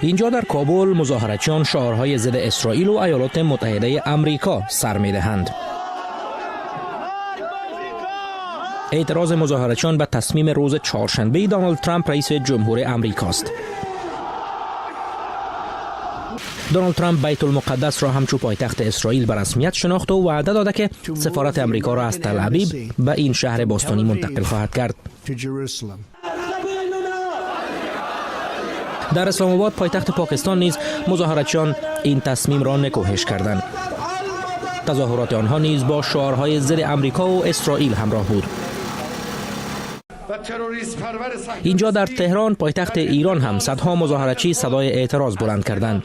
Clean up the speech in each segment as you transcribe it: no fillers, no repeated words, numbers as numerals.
اینجا در کابل مظاهره‌چیان شعارهای ضد اسرائیل و ایالات متحده امریکا سر می‌دهند. اعتراض مظاهره‌چیان به تصمیم روز چهارشنبه دونالد ترامپ رئیس جمهور امریکاست. دونالد ترامپ بیت المقدس را همچو پایتخت اسرائیل به رسمیت شناخت و وعده داده که سفارت امریکا را از تل ابیب به این شهر باستانی منتقل خواهد کرد. در اسلام آباد پایتخت پاکستان نیز مظاهره‌چیان این تصمیم را نکوهش کردند. تظاهرات آنها نیز با شعارهای ضد امریکا و اسرائیل همراه بود. اینجا در تهران پایتخت ایران هم صدها مظاهره‌چی صدای اعتراض بلند کردند.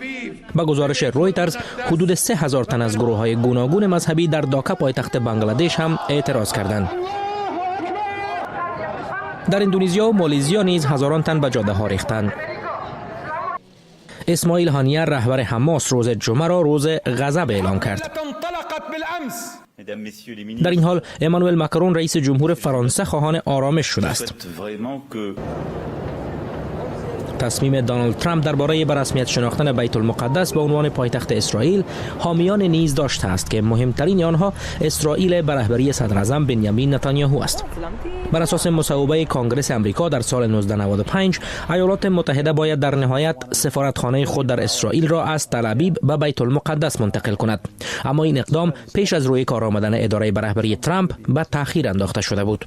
به گزارش رویترز حدود 3000 تن از گروه‌های گوناگون مذهبی در داکا پایتخت بنگلادش هم اعتراض کردند. در اندونزیا و مالزیا نیز هزاران تن به جاده ها ریختند. اسماعیل هانیه رهبر حماس روز جمعه را روز غضب اعلام کرد. در این حال امانوئل مکرون رئیس جمهور فرانسه خواهان آرامش شده است. تصمیم دونالد ترامپ درباره به رسمیت شناختن بیت المقدس به عنوان پایتخت اسرائیل حامیان نیز داشته است که مهمترین آنها اسرائیل به رهبری صدراعظم بنیامین نتانیاهو است. بر اساس مصوبه کانگرس امریکا در سال 1995 ایالات متحده باید در نهایت سفارتخانه خود در اسرائیل را از تل ابیب به بیت المقدس منتقل کند، اما این اقدام پیش از روی کار آمدن اداره به رهبری ترامپ به تأخیر انداخته شده بود.